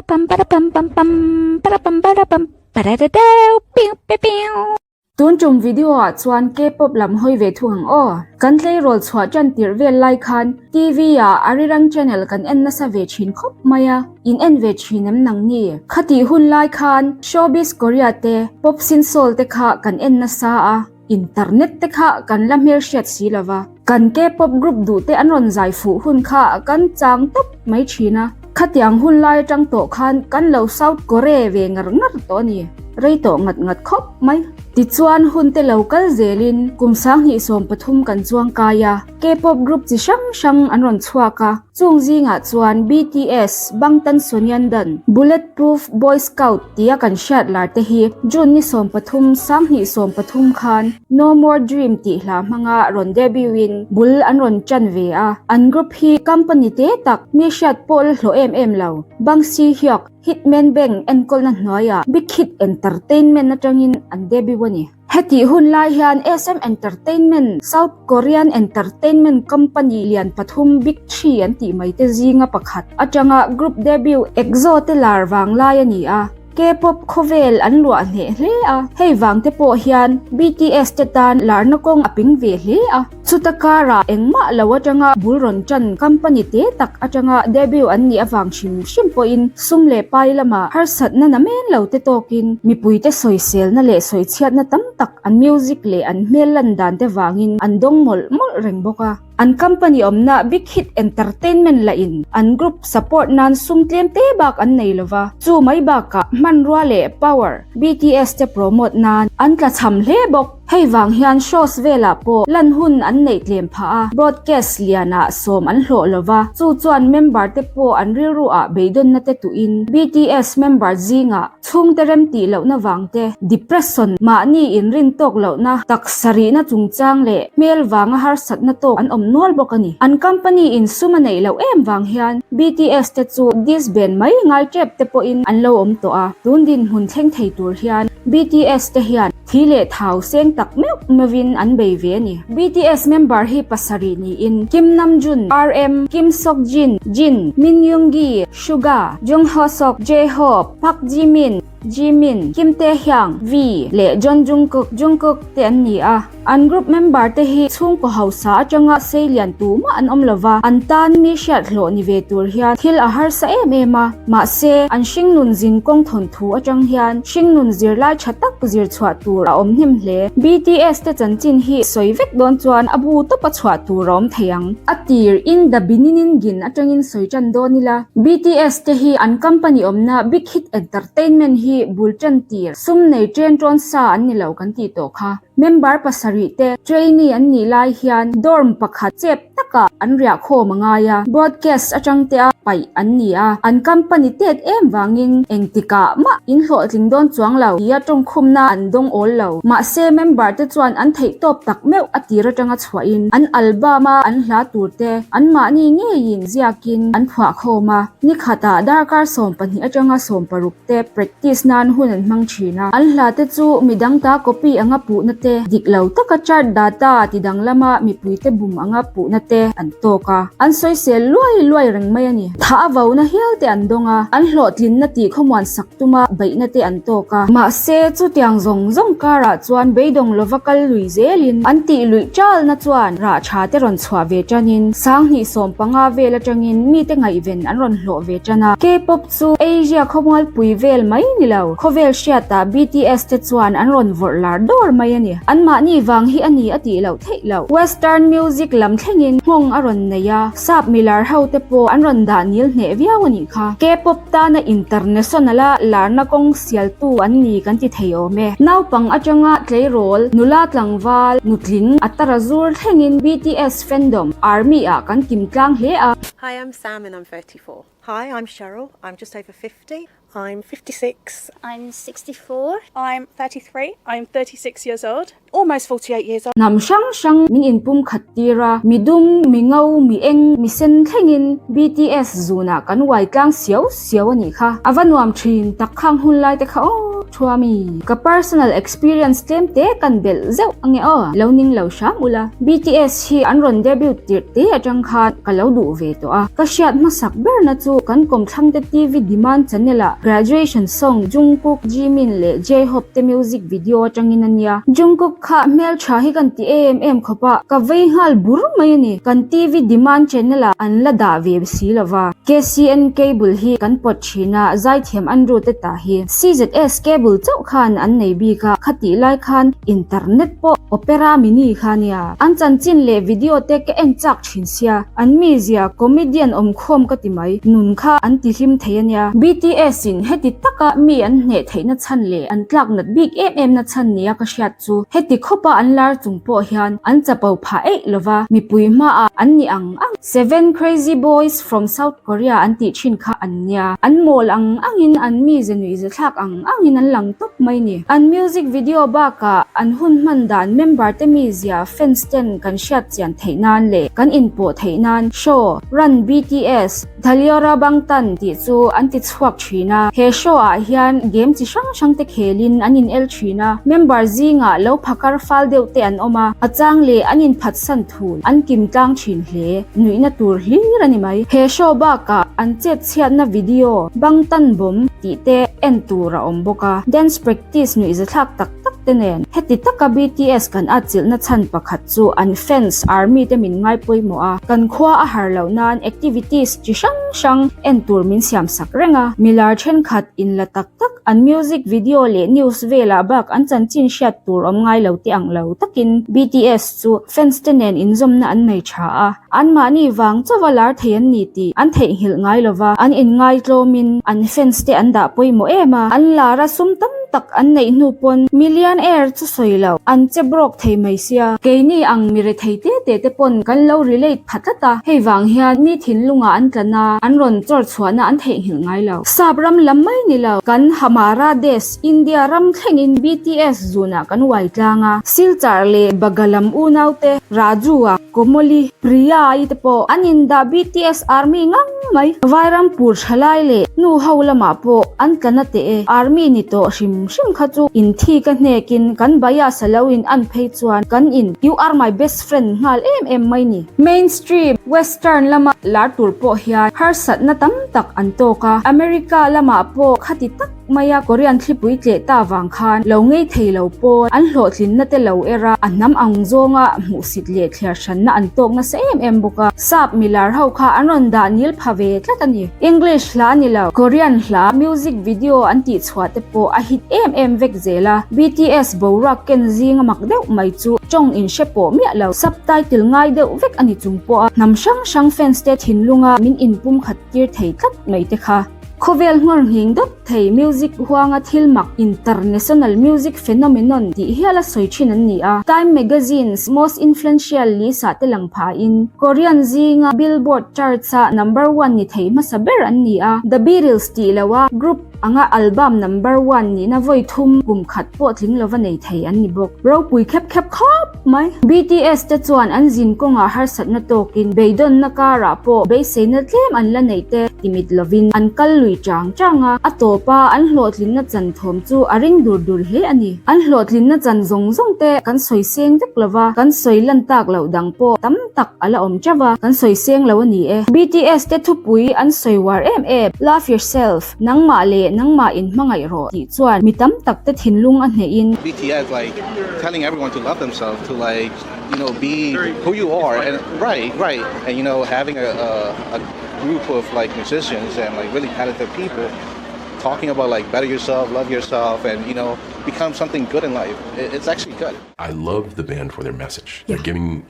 Para pam para pam pam pam para pam para pam para da deu piu piu piu. Tun tum video ah chuan K-pop lam hawi ve thung ang aw. Kan tleirawl chhuah tan tirh vel lai khan TV ah Arirang channel kan en nasa ve thin khawp mai a, in en ve thin em nang ni? Khatih hun lai khan Showbiz Korea te, Pop Sin Seoul te kha kan en nasa a. Internet te kha kan la hmelhriat si lo va, kan K-pop group duh te an rawn zai fuh hun kha kan chang tawp mai thin a, khatiang hun lai atang tawh khan kan lo South Korea ve ngar ngar tawh a ni, rei tawh ngat ngat khawp mai. Tichuan hun te lo kal zelin kum 2013 kan chuang kai a, K-pop group chi hrang hrang an rawn chhuak a, Chung zingah chuan BTS, Bangtan Sonyeondan, Bulletproof Boy Scout tia kan hriat lar te hi June ni 13, 2013 khan No More Dream tih hla hmanga rawn debut in bul an rawn tan ve a. An group hi company te tak mi hriat pawh la hlawh em em lo. Bang Si Hyuk, Hitman Bang enkawlna hnuaiah Big Hit Entertainment atangin an debut a ni. Hetih hun lai hian SM Entertainment, South Korean entertainment company lian pathum Big Three an tih mai te zinga pakhat atanga group debut EXO te lar vang lai a ni a, K-pop khawvel an luah hneh hle a, hei vang te pawh hian BTS te tan larna kawng a ping ve hle a. Chuta karah engmah lo atanga bul rawn tan company te tak atanga debut an nih avang hrim hrim pawhin sum leh pai lama harsatna na men lo te tawkin mipuite sawiselna leh sawichhiatna tam tak an music leh an hmel lan dan te vangin an dawng mawlh mawlh reng bawk a. An company awmna Big Hit Entertainment lahin an group support nan sum tlem te bak an nei lova, chu mai bakah hmanrua leh power BTS te promote nan an tlachham hle bawk. Hei vang hian shows velah pawh lan hun an neih tlem phah a, broadcast lianah sawm an hlawh lo va, chu chuan member te pawh an rilru ah beidawnna te tuhin BTS member zingah chhungte rem tih lohna vang te, depression, mahni inrin tawk lohna, taksa rihna chungchang leh hmel vanga harsatna tawk an awm nual bawk a ni. An company in sum a neih loh em vang hian BTS te chu disband mai ngai tep te pawhin an lo awm tawh a, tun dinhmun thleng thei tur hian BTS te hian Thi leh thau seng tak meuh meuhin an bei ve a ni. BTS member hi pasarih niin Kim Namjoon, RM, Kim Seokjin, Jin, Min Yoongi, Suga, Jung Hoseok, J-Hope, Park Jimin, Jimin, Kim Taehyung, V, leh Jeon Jungkook, Jungkook, te an ni a. An group member te hi chhungkaw hausa atanga sei lian tumah an awm lova, an tan mi hriat hlawh ni ve tur hian thil a harsa em em a. Mahse, an hringnun zin kawng thawn thu atang hian hringnun zirlai tha tak zir chhuah tur a awm hnem hle. BTS te chanchin hi sawi vek dawn chuan a bu tawpa chhuah tur a awm thei ang. A tir in the Beginning atangin sawi tan dawn ila, BTS te hi an company awmna Big Hit Entertainment hi bul tan tir, sum nei chen tawn sa an ni lo kan tih tawh kha. Member pasarih te trainee an nih lai hian dorm pakhat chep takah an riah khawm a ngai a, broadcast atang te a paih an ni a, an company tet em vangin engtikah mah in hlawhtling dawn chuang lo tia tawngkhumna an dawng awl lo. Mahse member te chuan an theih tawp tak meuh a tir atanga chhuahin an album a an hla tur te anmahni ngeiin ziakin an phuah khawm a, nikhatah darkar 12 atanga 16 te practice nan hun an hmang thin a, an hla te chu midang ta copy anga puhna te, dik lo taka chart data ti danglama mipui te bum anga puhna te an tawk a, an sawisel luai luai reng mai a ni. Thah a vona hial te an dawng a, an hlawhtlinna tih khawmuan sak tuma beihna te an tawk a. Mahse, chutiang zawng zawng karah chuan beidawng lova kal lui zelin an tih luih chalna chuan rah tha te rawn chhuah ve tanin 2015 vel atangin mite ngaihven an rawn hlawh ve tan a, K-pop Chu Asia khawmualpui vel mai ni lo, khawvel hriatah BTS te chuan an rawn vawrh lar dawr mai a ni. Anmahni vang hi a ni a tih loh theih loh. Western music lam thlengin nghawng a rawn nei a, sap milar ho te pawh an rawn dah nil hneh viau a nih kha. K-pop tana international-a larna kawng sialtu an ni kan ti thei awm e. Naupang atanga tleirawl, nula tlangval, nutling, a tara zur thlengin BTS fandom, army-ah kan kim tlang hle a. Hi, I'm Sam and I'm 34. Hi, I'm Cheryl. I'm just over 50. I'm 56. I'm 64. I'm 33. I'm 36 years old. Almost 48 years old. Hnam hrang hrang min inpum khat tir a, mi dum, mi ngo, mi eng, mi sen thlengin BTS zunah kan uai tlang siau siau a nih kha. A va nuam thin tak khang hun lai te kha aw. thu a mi? Ka personal experience tlem te kan belh zeuh ange aw, lo ning lo hram ula. BTS hi an rawn debut tirh te atang khan ka lo duh ve tawh a. Ka hriat hmasak berna chu kan kawmthlang te TV demand channel ah graduation song Jungkook, Jimin leh J-Hope te music video atangin a nia. Jungkook kha hmeltha hi kan ti em em khawp a, ka vei nghal bur mai a ni. Kan TV demand channel ah an la dah ve si lova. KCN cable hi kan pawt thin a, zaithiam Andrew te ta hi. CZS cable chauh khan an nei bik a, khatih lai khan internet pawh Opera Mini kha nia. An chanchin leh video te ka en chak thin sia, an mizia comedian awmkhawm ka ti mai, nun kha an ti hlim thei a nia. BTS in heti taka mi an hneh theihna chhan leh an tlak nat bik em em na chhan nia ka hriat chu heti khawpa an lar chung pawh hian an chapo phah eih lova, mipui hmaah an ni ang ang. Seven Crazy Boys from South Korea an tih thin kha an nia. An mawl ang angin an mize nuihza thlak ang angin an lang tawp mai ni. An music video bakah an hun hman dan member te mizia fans ten kan hriat chian theih nan leh kan inpawh theih nan show Run BTS Daliora Bangtan tih chu an ti chhuak thin a. He show ah hian game chi hrang hrang te khelin an in el thin a. Member zingah lo phakar fal deuh te an awm a, a chang leh an inphatsan thul an kim tlang thin hle, nuihna tur hlir a ni mai. He show bakah an chet chhiatna video Bangtan Bomb tih te en tur a awm bawk a, dance practice nuihzathlak tak tak te nen. Heti taka BTS kan atchilhna chhan pakhat chu an fans army te min ngai pawimawh a, kan khua a har loh nan activities chi hrang hrang en tur min siam sak reng a, milar thenkhat inla tak tak an music video leh news velah bak an chanchin hriat tur awm ngai lo te ang lo takin BTS chu fans te nen inzawmna an nei tha a, anmahni vang chauha lar thei an ni tih an theihnghilh ngai lova, an inngaitlawmin an fans te an dah pawimawh em a, an lar a sum tam tak an neih hnu pawn millionaire chu sawi lo, an che broke thei mai sia. Keini ang mi rethei te te te pawn kan lo relate pha tlat a, hei vang hian mi thinlungah an tlan a, an rawn chawr chhuahna an theihnghilh ngai lo. Sap ram lam mai ni lo, kan Hamara Desh, India ram thlengin BTS zunah kan uai tlang a, Silchar leh Bagalam unaute, Raju-a, Komoli, Priya-i te pawh an indah BTS Army ngang mai. Vairampur thalai leh nu ho lamah pawh an tla na teh e. Army ni tawh hrim hrim kha chu inthi ka hnekin kan bias a lo in an phei chuan kan in you are my best friend nghal em em mai ni. Mainstream, Western lama lar tur pawh hian harsatna tam tak an tawk a, America lamah pawh khati tak maia Korean thlipui tleh ta vang khan lo ngei thei lo pawn an hlawhtlinna te lo er a, a hnam ang zawnga hmuhsit leh thliar hranna an tawk nasa em em bawk a, sap milar ho kha an rawn dah nil pha ve tlat a ni. English hla ni lo, Korean hla music video an tih chhuah te pawh a hit em em vek zel a, BTS boruak ken zinga mak deuh mai chu tawng inhre pawh miah lo, subtitle ngai deuh vek a ni chung pawh a, hnam hrang hrang fans te thinlunga min inpumkhat tir thei tlat mai te kha. Khawvel nghawr nghing dawt thei music huanga thil mak international music phenomenon tih hial a sawi thin an ni a. Time magazine's most influential list ah te lang phahin Korean zinga Billboard charts a number one ni thei hmasa ber an ni a. The Beatles tih loha group anga album number one nihna vawi thum kum khat pawh tling lova nei thei an ni bawk. Ropui khep khep khawp mai. BTS te chuan an zin kawngah harsatna tawkin beidawnna karah pawh beiseina tlem an la neih te timit lovin an kal lui chang chang a, a tawpa an hlawhtlinna chan thawm chu a ring dur dur hle a ni. An hlawhtlinna chan zawng zawng te kan sawi seng vek lova, kan sawi lan tak loh dang pawh tam tak a la awm teuh a, kan sawi seng lo a ni e. BTS te thupui an sawi uar em em, Love yourself, Nangmah leh nangmah in hmangaih rawh tih chuan mi tam tak te thinlung a hnehin. BTS like telling everyone to love themselves to like you know be who you are and right right and you know having a a group of like musicians and like really talented people talking about like better yourself love yourself and you know become something good in life it's actually good. I love the band for their message. They're giving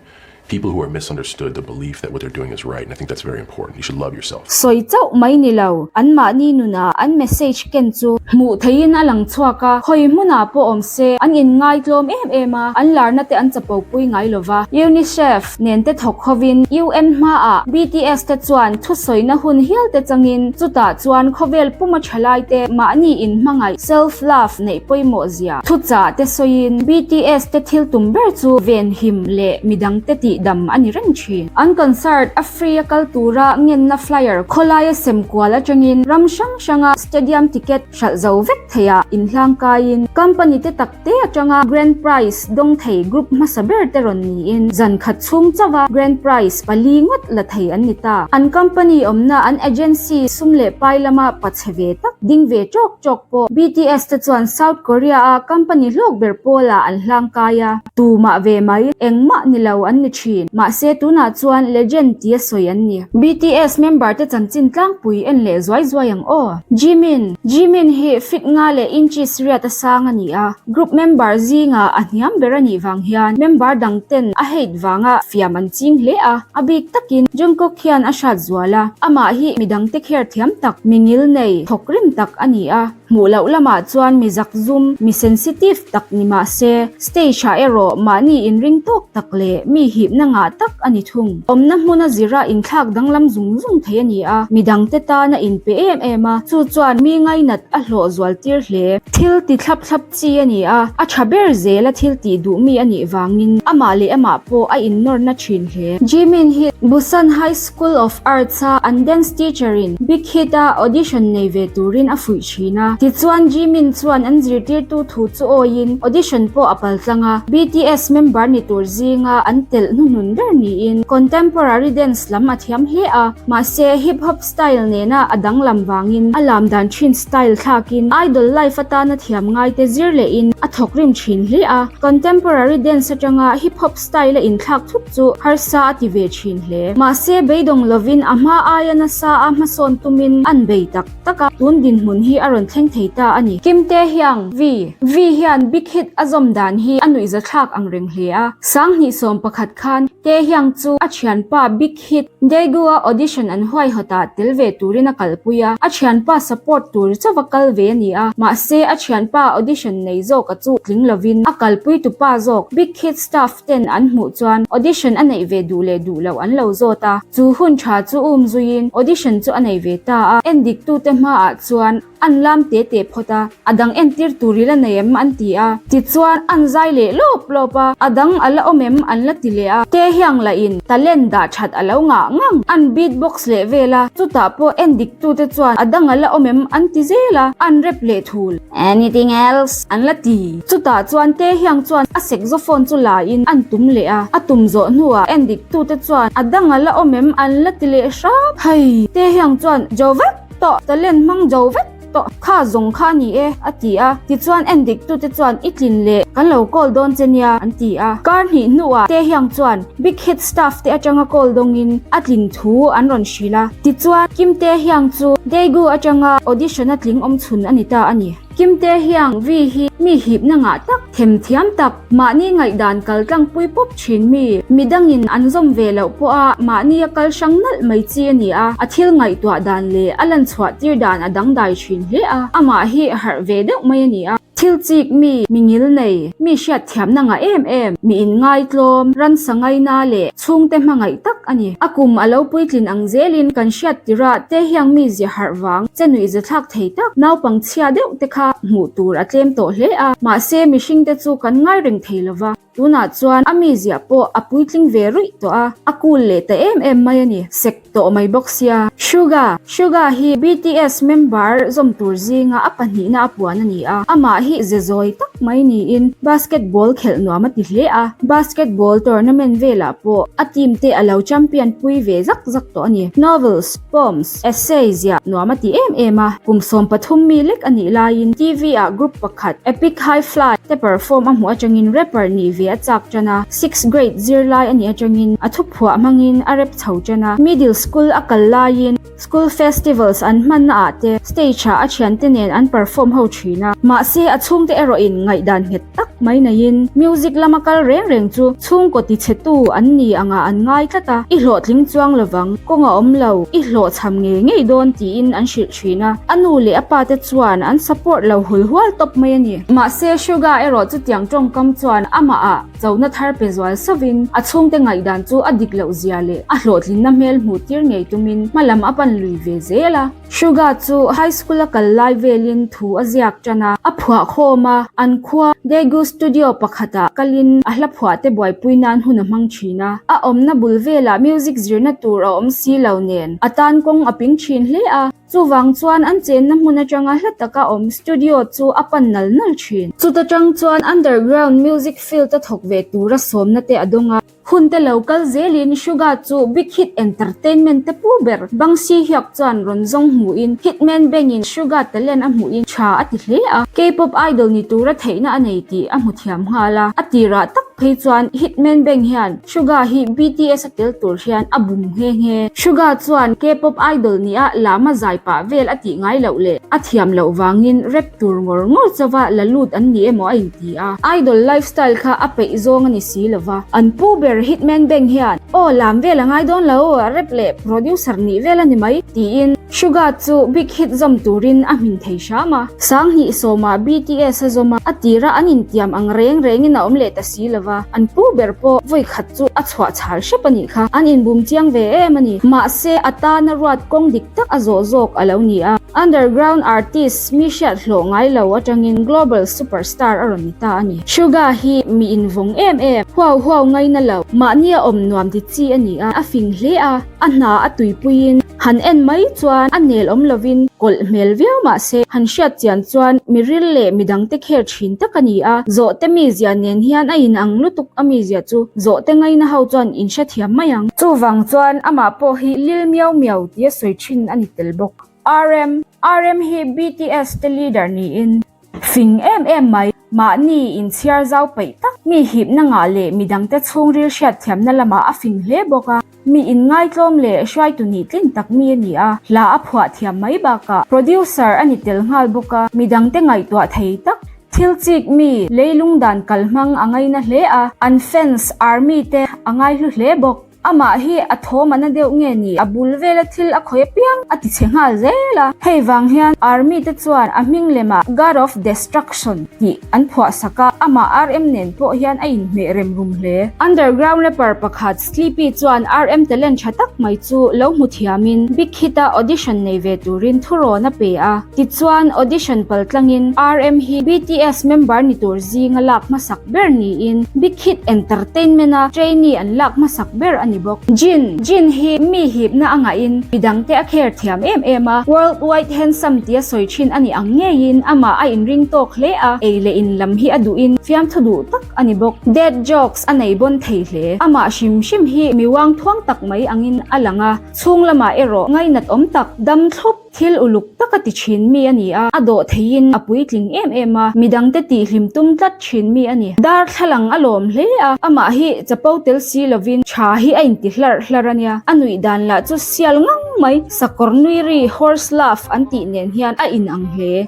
people who are misunderstood the belief that what they're doing is right and I think that's very important. You should love yourself. Sawi chauh mai ni lo, anmahni nunah an message ken chu hmuh theihin a lang chhuak a, khawi hmunah pawh awm se an inngaitlawm em em a, an larna te an chapopui ngai lo va. UNICEF nen te thawk hovin UN hmaah BTS te chuan thusawina hun hial te changin chutah chuan khawvel puma thalai te mahni inhmangaih, self love, neih pawimawh zia. Thuchah te sawiin BTS te thil tum ber chu venhim leh midang te tih tihdam a ni reng thin. An concert a free a kal tura ngenna flyer khawlaia sem kual atangin ram hrang hranga stadium ticket hralh zo vek theiah inhlang kaiin company te tak te atanga grand prize dawng thei group hmasa ber te rawn niin zan khat chhung chauha grand prize pali ngawt la thei an ni ta. An company awmna an agency sum leh pai lama pachhe ve tak ding ve tawk tawk pawh BTS te chuan South Korea a company hlawk ber pawlah an hlang kai a, tumah ve mai engmah ni lo an ni thin. Mahse tunah chuan legend tia sawi an ni. BTS member te chanchin tlangpui en leh zuai zuai ang aw. Jimin, Jimin hi feet nga leh inches riat a sang a ni a, group member zinga a hniam ber a nih vang hian member dang ten a height vanga fiam an ching hle a, a bik takin Jungkook hian a hrat zual a, amah hi midang te kher thiam tak, mi ngil nei, thawk rim tak a ni a. Hmuh loh lamah chuan mi zakzum, mi sensitive tak ni mah se, stage ah erawh mahni inring tawk tak leh mi hipna ngah tak a ni thung. Awmna hmuna zira inthlak danglam zung zung thei a ni a, midangte tan a inpe em em a, chu chuan mi ngainat a hlawh zual tir hle. Thil ti thlap thlap chi a ni a, a tha ber zela thil tih duh mi a nih vangin amah leh amah pawh a innawrna thin hle. Jimin hi Busan High School of Arts-a an dance teacher-in Big Hit-a audition nei ve turin a fuih thin a. Tichuan Jimin chuan an zirtirtu thu chu awiin audition pawh a paltlang a, BTS member ni tur zinga an telh hnuhnun ber niin contemporary dance lam a thiam hle a, mahse hip hop style nena a danglam vangin a lam dan thin style thlakin idol life atana thiam ngaite zir lehin a thawkrim thin hle a, contemporary dance atanga hip hop style a inthlak thup chu harsa a ti ve thin hle. Mahse beidawng lovin a hma aia nasa a hmasawn tumin an bei tak tak a, tun dinhmun hi a rawn thleng thei ta a ni. Kim Tae-hyung, V, V hian Big Hit a zawm dan hi a nuihzathlak ang reng hle a, 2011 khan Tae-hyung chu a thianpa Big Hit, Daegu-a audition an huaihawtah tel ve turin a kalpui a, a thianpa support tur chauha kal ve a ni a, mahse a thianpa audition nei zawka chu tling lovin a kalpui tupa zawk Big Hit staff ten an hmuh chuan audition a neih ve duh leh duh loh an lo zawt a, chu hun tha chu um zuiin audition chu a nei ve ta a, endiktute hmaah chuan an lam te te phawt a, a dang entir tur i la nei em an ti a, tichuan an zai leh lawp lawp a, a dang a la awm em an la ti leh a, te hiang lahin talent dah that a lo ngah ngang, an beat box leh vel a, chutah pawh endiktute chuan a dang a la awm em an ti zel a, an rep leh thul. Anything else? An la ti. Chutah chuan te hiang chuan a saxophone chu la in an tum leh a, a tum zawh hnuah endiktute chuan a dang a la awm em an la ti leh hrap. Hei! Te hiang chuan jo vek tawh, talent hmang jo vek tawh, kha zawng kha a ni e, a ti a. Tichuan endiktute chuan i tlin leh kan lo call dawn che nia an ti a. Kar hnih hnuah te hiang chuan Big Hit staff te atanga call dawngin a tlin thu an rawn hrilh a. Tichuan Kim Tae Hyung chu Daegu atanga audition a tling awm chhun a ni ta a ni. Kim Tae Hyung Vi hi mi hipna ngah tak, themthiam tak, mahni ngaihdan kal tlangpui pawp thin mi, midangin an zawm ve loh pawha mahni a kal hrang nalh mai chi a ni a, a thil ngaihtuah dan leh a lanchhuah tir dan a dangdai thin hle a, amah hi harh ve deuh mai a ni a. Thil chik mi, mi ngil nei, mi hriatthiamna ngah em em, mi inngaitlawm, ransa ngaina leh chhungte hmangaih tak a ni. A kum a lo puitlin ang zelin kan hriat tirah te hiang mi zia harh vang, che nuih zathlak thei tak, naupang chhia deuh te kha hmuh tur a tlem tawh hle a, mahse mihringte chu kan ngai reng thei lova. Tunah chuan a mizia pawh a puitling ve ruih tawh a, a cool leh ta em em mai a ni. Sek tawh mai bawk sia. Suga, Suga hi BTS member zawm tur zinga a pahnihna a puan a ni a, amah hi ze zawi tak mai niin basketball khelh nuam a ti hle a, basketball tournament velah pawh a team te a lo champion pui ve zak zak tawh a ni. Novels, Poems, essay ziah nuam a ti em em a, kum 13 mi lek a nih laiin TV ah group pakhat Epic High Fly te perform a hmuh atangin rapper nih ve a chak tan a, sixth grade zirlai a nih atangin a thuphuah hmangin a rap chho tan a, middle school a kal laiin school festivals an hmanna ah te stage ah a thiante nen an perform ho thin a, mahse a chhungte erawhin ngaihdan nghet tak mai neiin music lama kal reng reng chu chhungkaw tichhetu an ni angah an ngai tlat a, i hlawhtling chuang lovang, kawng a awm lo, i hlawhchham ngei ngei dawn tiin an hrilh thin a, a nu leh a pa te chuan an support lo hul hual tawp mai a ni. Mahse Suga erawh chutiang tawngkam chuan amah ah chona thar pe zual sauvin a chhungte ngaihdan chu a dik loh zia leh a hlawhtlinna hmel hmuh tir ngei tumin hmalam a pan lui ve zel a. Suga chu high school a kal lai velin thu a ziak tan a, a phuah khawm a, an khua Daegu studio pakhatah kalin a hla phuah te buaipui nan hun a hmang thin a. A awmna bul velah music zirna tur a awm si lo nen a tan kawng a ping thin hle a. Chuvang chuan an chenna hmun atanga hla taka awm studio chu a pan nal nal thin. Chuta tang chuan underground music field a thawk ve tura sawmna te a dawng a. Hun te lo kal zelin Suga chu Big Hit Entertainment te pu ber Bang Si Hyuk chuan rawn zawng hmuhin Hitman Bang-in Suga talent a hmuhin tha a ti hle a, K-pop idol ni tura theihna a nei tih a hmu thiam nghal a. A tirah tak phei chuan Hitman Bang hian Suga hi BTS a tel tur hian a bum nghe nghe. Suga chuan K-pop idol nia lama zai pah vel a tih ngai loh leh a thiam loh vangin rap tur ngawr ngawr chauva la lut an ni emaw a inti a. Idol lifestyle kha a peih zawng a ni si lova. An pu ber Hitman Bang hian, Aw lam vel a ngai dawn lo, rap leh producer nih vel a ni mai, tiin Suga chu big hit zawm turin a hmin thei hram a. Sanghnih sawmah BTS a zawm a, a tira an intiam ang reng rengin a awm leh ta si lova, an pu ber pawh vawi khat chu a chhuah chhal hrep a nih kha. An inbum chiang ve em a ni. Mahse, a tana ruat kawng dik tak a zawh zawk a lo ni a. Underground artist mi hriat hlawh ngai lo atangin global superstar a rawn ni ta a ni. Suga hi mi invawng em em, huau huau ngaina lo, mahnia awm nuam ti chi a ni a, a fing hle a, a hna a tuipuiin han en mai chuan a nel awm lovin kawlh hmel viau mah se han hriat chian chuan mi ril leh midangte kher thin tak a ni a, zawhte mizia nen hian a inang lutuk a mizia chu zawhte ngaina ho chuan in hrethiam mai ang. Chuvang chuan amah pawh hi Lil Miau Miau tia sawi thin a ni tel bawk. RM, RM hi BTS te leader niin fing em em mai, mahni inchhiar zau peih tak, mi hipna ngah leh midangte chhungril hriatthiamna lamah a fing hle bawk a. Mi inngaitlawm leh hruaitu nih tlin tak mi a ni a, hla a phuah thiam mai bakah producer a ni tel nghal bawk a, midangte ngaihtuah thei tak, thil chik mi, leilung dan kalhmang a ngaina hle a, an fans, army, te a ngaihlu hle bawk. Amah hi a thawm a na deuh nge ni, a bul vela thil a khawih apiang a ti chhe nghal zel a, hei vang hian army te chuan a hming lemah God of Destruction tih an phuah sak a, amah RM nen pawh hian a inhmeh rem rum hle. Underground rapper pakhat Sleepy chuan RM talent tha tak mai chu lo hmu thiamin Big Hit-a audition nei ve turin thurawn a pe a. Tichuan audition paltlangin RM hi BTS member ni tur zinga lak hmasak ber niin Big Hit Entertainment-a trainee an lak hmasak ber a ni bawk. Jin, Jin hi mi hipna a ngahin midangte a care thiam em em a, World Wide Handsome tia sawi thin a ni ang ngeiin amah a inring tawk hle a, ei leh in lam hi a duhin fiamthu duh tak a ni bawk. Dad jokes a nei bawn thei hle. Amah hrim hrim hi mi uang thuang tak mai angin a lang a, chhung lamah erawh ngainat awm tak, dam thlup, thil uluk taka ti thin mi a ni a, a dawh theiin a puitling em em a, midangte tihhlim tum tlat thin mi a ni. Darthlalang a lawm hle a, amah hi chapo tel si lovin tha hi a inti hlarh hlarh a nia. A nuih dan lah chu sial ngang mai, sakawr nui ri, horse laugh, an tih nen hian a inang hle.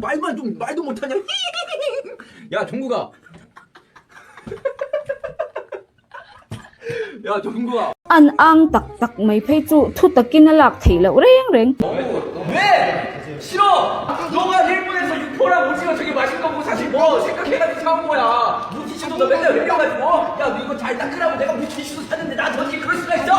말만 좀 말도 못하냐? 야 종국아. 야 종국아. An ang tak tak mai phei chu thu takin a lak theih loh reng reng. 왜? 싫어! 너가 일본에서 육포랑 오징어 저게 맛있는 거고 사실 뭐 생각해가지고 사온 거야. 물티슈도 너 맨날 흘려가지고 야 너 이거 잘 닦으라고 내가 물티슈도 샀는데 나한테 어떻게 그럴 수가 있어?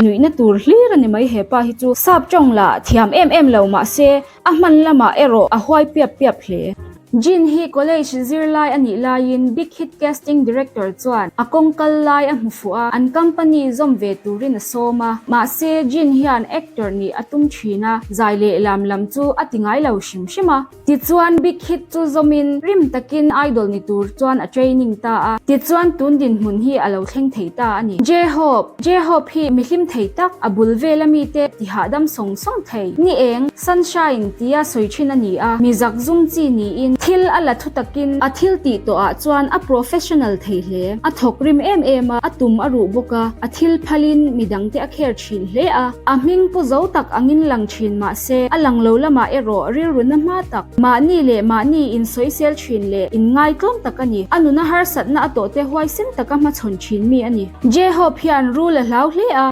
Nuihna tur hlir a ni mai hepa hi chu sap tawng lah thiam em em lo mahse A hman lamah erawh a huai piap piap hle. Jin hi college zirlai a nih laiin Big Hit casting director chuan a kawng kal lai a hmu fuh a, an company zawm ve turin a sawm a. Mahse, Jin hian actor nih a tum thin a, zai leh lam lam chu a ti ngai lo hrim hrim a. Tichuan, Big Hit chu zawmin rim takin idol ni tur chuan a training ta a, tichuan tun dinhmun hi a lo thleng thei ta a ni. J-Hope, J-Hope hi mi hlim thei tak, a bul vela mite ti hahdam sawng sawng thei. Ni eng, Sunshine, tia sawi thin a ni a, mi zak zum chi niin thil a la thu takin a thil tih tawhah chuan a professional thei hle. A thawk rim em em a, a tum a ruh bawk a, a thil phalin mi dangte a kher thin hle a. A hming pu zo tak angin lang thin mah se, a lang lo lamah erawh rilru na hma tak, mahni leh mahni insawisel thin leh inngaitlawm tak a ni. A nuna harsatna a tawhte huaisen taka hmachhawn thin mi a ni. J-Hope hian rul a hlau hle a.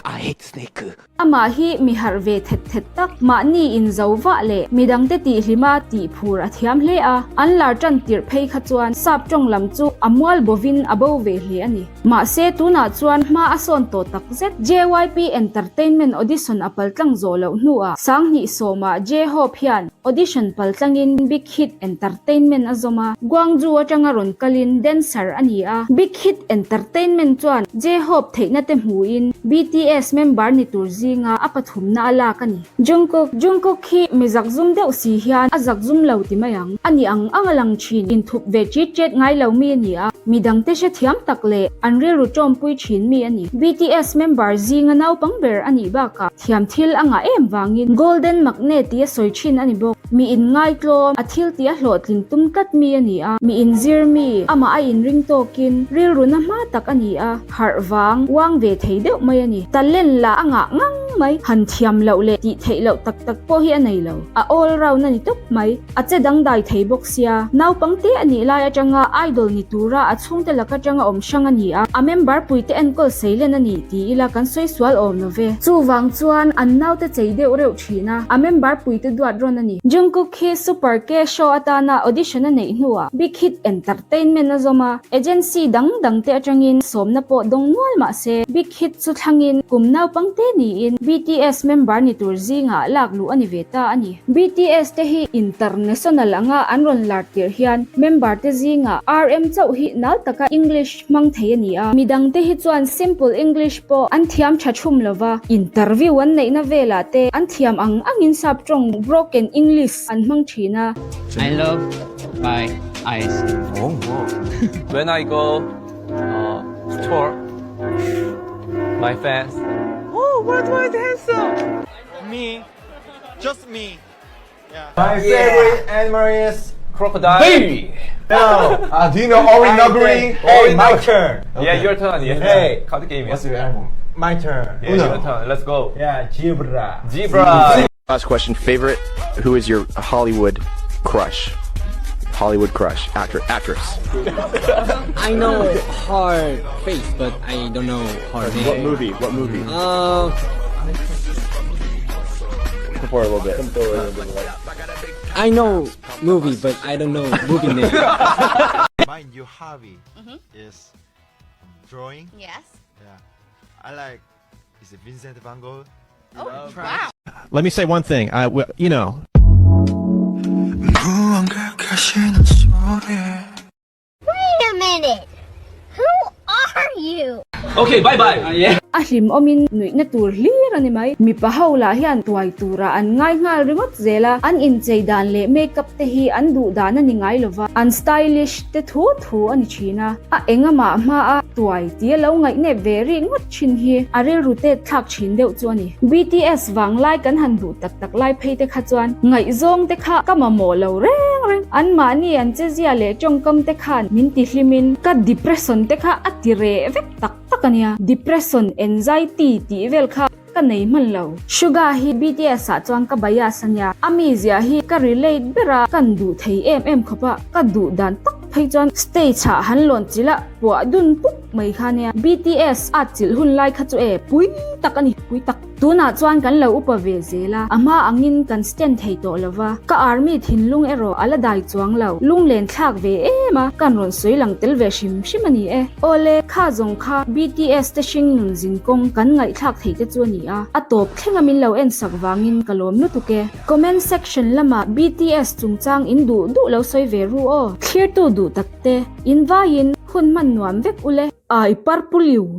I hate. Snake. Amah hi mi harh ve thet thet tak, mahni inzo vah leh midangte tihhlima tihphur a thiam hle a, an lar tan tirh phei kha chuan sap tawng lam chu a mual bovin a bo ve hle a ni. Mahse tunah chuan hma a sawn tawh tak zet. JYP Entertainment audition a paltlang zawh loh hnuah Sanghnih sawmah J-Hope hian audition paltlangin Big Hit Entertainment a zawm a, Gwangju atanga rawn kalin dancer a ni a. Big Hit Entertainment chuan J-Hope theihna te hmuin BTS member ni tur zinga a pathumna a lak a ni. Jungkook, Jungkook hi mi zakzum deuh si hian a zakzum lo ti mai ang. A ni ang ang a lang thin, inthup ve ṭit ṭet ngai lo mi a ni a, midangte hrethiam tak leh an rilru ṭawmpui thin mi a ni. BTS member zinga naupang ber a nih bakah thiam thil a ngah em vangin Golden Maknae tia sawi thin a ni bawk. Mi inngaitlawm, a thil tih a hlawhtlin tum tlat mi a ni a, mi inzir mi, amah a inring tawkin rilru na hma tak a ni a, harh vang, uang ve thei deuh mai a ni. Talent lah a ngah ngang mai, han thiam loh leh tih theih loh tak tak pawh hi a nei lo. A all round a ni tawp mai. A che dangdai thei bawk sia. Naupang te a nih lai atanga idol ni tura a chhungte lak atanga awm hrang a ni a, a member puite enkawl seilen a ni ti ila kan sawi sual awm lo ve. Chuvang chuan an naute chei deuh reuh thin a, a member puite duat rawn a ni. Jungkook hi Super K show atana audition a neih hnuah Big Hit Entertainment a zawm a, agency dang dangte atangin sawmna pawh dawng nual mah se Big Hit chu thlangin kum naupang te niin BTS member ni tur zingah lak luh a ni ve ta a ni. BTS te hi international anga an rawn lar tirh hian member te zingah RM chauh hi nal taka English hmang thei a ni a, midang te hi chuan simple English pawh an thiam tha thum lova, interview an neihna velah te an thiam ang angin sap tawng broken English an hmang thin a. I love my eyes. When I go store, my fans, Oh, worldwide handsome! Me. Just me. Yeah. My favorite animal is crocodile. Baby. No. Uh, do you know Orinogri? Hey, my turn. Okay. Yeah, your turn. Yeah. Hey, card game. What's your animal? My turn. Yeah, Uno. your turn. Let's go. Yeah, zebra. Zebra. Last question. Favorite? Who is your Hollywood crush? Hollywood crush, actor, actress. I know her face, but I don't know her name. What movie? What movie? Uh, Come forward a little bit. Come forward a little bit. I know movie, but I don't know movie name. My new hobby is drawing. Yes. Yeah. I like is it Vincent van Gogh? Oh, wow. Let me say one thing. I, you know. Wait a minute. Who are you? Okay, bye bye. yeah. A hlimawmin nuihna tur hlir a ni mai. Mipa ho lah hian tuai tura an ngai nghal ringawt zel a, an inchei dan leh makeup te hi an duh dan a ni ngai lova, an stylish te thu thu a ni thin a. A engamah hmaa tuai tia lo ngaihnep ve rih ngawt thin hi a rilru tet thlak thin deuh chu a ni. BTS vanglai kan han duh tak tak lai phei te kha chuan ngaihzawng te kha ka mamawh lo reng reng. Anmahni an chezia leh tawngkam te khan min ti hlimin ka depression te kha a ti reh vek tak tak a nia. Depression, anxiety tih vel kha ka nei hman lo. Suga hi BTS ah chuan ka bias a nia. A mizia hi ka relate ber a, kan duh thei em em khawp a, ka duh dan tak phei chuan stage ah han lawn chilh a, puah dun pup mai kha nia. BTS a chilh hun lai kha chu e pui tak a ni, pui tak. Tunah chuan kan lo upa ve zel a, a hma angin kan stand thei tawh lo va, ka army thinlung erawh a la dai chuang lo, lunglen thlak ve em a, kan rawn sawi lang tel ve hrim hrim a ni e. Awle, kha zawng kha BTS te hring nun zin kawng kan ngaihthlak thei te chu a ni a, a tawp thlenga min lo en sak vangin ka lawm lutuk e. Comment section lamah BTS chungchang in duh duh lo sawi ve ru aw. Thlirtu duh tak te, in vaiin hun hman nuam vek ule. Ai parpuliu.